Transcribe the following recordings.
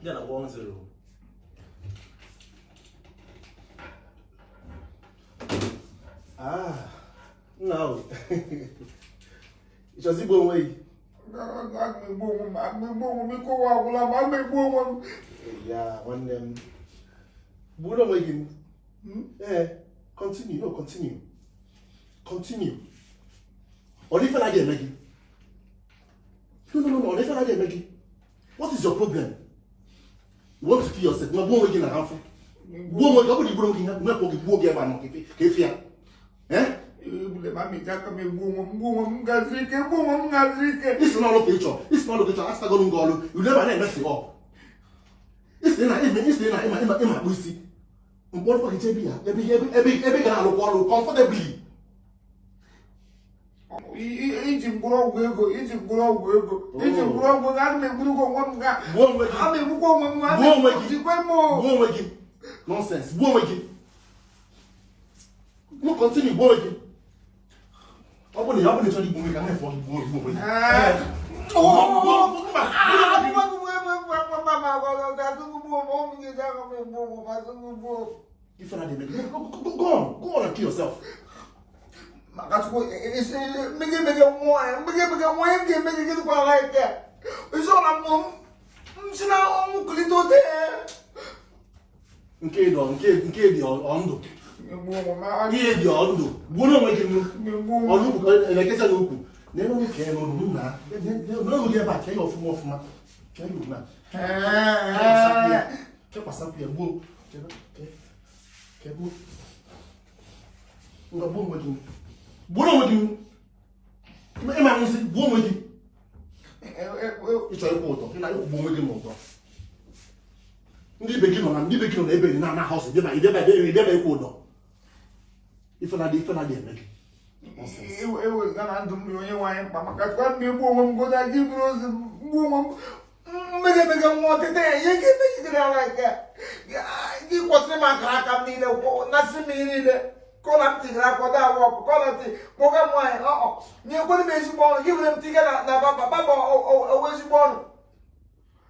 Ndị a na 1-0. Ah, nna ahụ. Ị chọzi igbu onwe gị? Aga m egbu onwe m, aga m egbu onwe m, ike ụwa agwụla m, aga m egbu onwe m. Ya, nwanne m. Gbuoro onwe gị. Ee, continue, no, continue. Continue. Ọ dị ife na eme gị? No, no, no, no, ọ dị ife na eme gị? What is your problem? You want to kill yourself? Gbuo onwe gị na afọ. Gbuo onwe gị, ọ bụrụ igburu onwe gị, nwepụ gị, gbuo gị ebe a nọ ka efi ya. Eh? Egbule m, ama eji aka m egbu onwe m, gbuo onwe m gaziri ike, gbuo onwe m gaziri ike. Isi n'ọrụ ka ị chọrọ, isi n'ọrụ ka ị chọrọ, asịtagoro m gị ọrụ, ilu ebe a na-emesi ọ. Isi na ime, isi na ịma ịma ịma akpụ isi. Mkpọrọ gị jebe ya, ebe ebe ebe ebe ga na-alụkwa ọrụ comfortably. Iji mkpụrụ ọgwụ ego, iji mkpụrụ ọgwụ ego, iji mkpụrụ ọgwụ ego, ana m egburu gị onwe m ga. Gbuo onwe gị. Ana m egbukwa onwe m. Gbuo onwe gị. Jikwe m. Gbuo onwe gị. Nonsense. Gbuo onwe gị. No, continue, gbuo onwe gị. Ọ bụrụ na ọ bụrụ na ị chọrọ igbu onwe gị, ka m na-efọ gị gbuo gbuo onwe gị. Ife na dị go go on, go on and kill yourself. Maka Chukwu, mmege mege nwụọ ya, mmege mege nwụọ ya, m ga-eme gị gịnịkwa ala ike. Isi ọla mmụọ m si na ọnwụ kulite ote. Nke dị nke nke dị ọndụ. Ihe dị ọndụ. Gbuo onwe gị nnu. Ọnụ ukwu elekesa n'ukwu. N'elu ọnụ ka elu ọnụ na. N'ọnụ gị ebe a ka ya ọfụma ọfụma. Ka ya na. Kekwasapụ ya gbuo. Ka gbuo. Ngwa gbuo onwe gị. Gbuo onwe gị. Ịma nsị gbuo onwe gị. Ị chọrọ ịkwụ ụdọ, ị na-akwụgbu onwe gị n'ụdọ. Ndị ibe gị nọ na ndị ibe gị nọ n'ebe na na house ịbịa ịbịa ịbịa ịkwụ ụdọ. Ife na-adị ife na-adị eme gị. Ewezụga na ndụ m dị onye nwe anyị mkpa maka chukwu m egbu onwe m goda gị bụrụ ozi gbuo onwe m mmege mege nwa ọtịta ya ihe ga-emegidere ala nke gị kwọsịrị m akara aka m niile nasị m ihe niile kọla m tigara aka ọda awa ọkụ kọla ntị kpọga m nwaanyị ọ nye ekwere m ezigbo ọrụ gị were m tiga na baba baba owe ezigbo ọrụ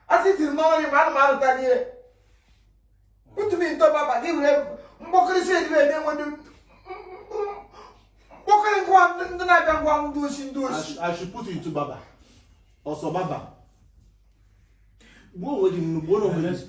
a sị tiri n'ọrụ gị ma ana m arụta n'ihe otu m ntọ baba gị were mkpọkịrịsị edibe eme enwe ndị mkpọkịrị ngwa ndị na-abịa ngwa ndị osi ndị osi. I should put you into baba. Ọsọ baba. Gbuo onwe gị nnu, gbuo onwe gị.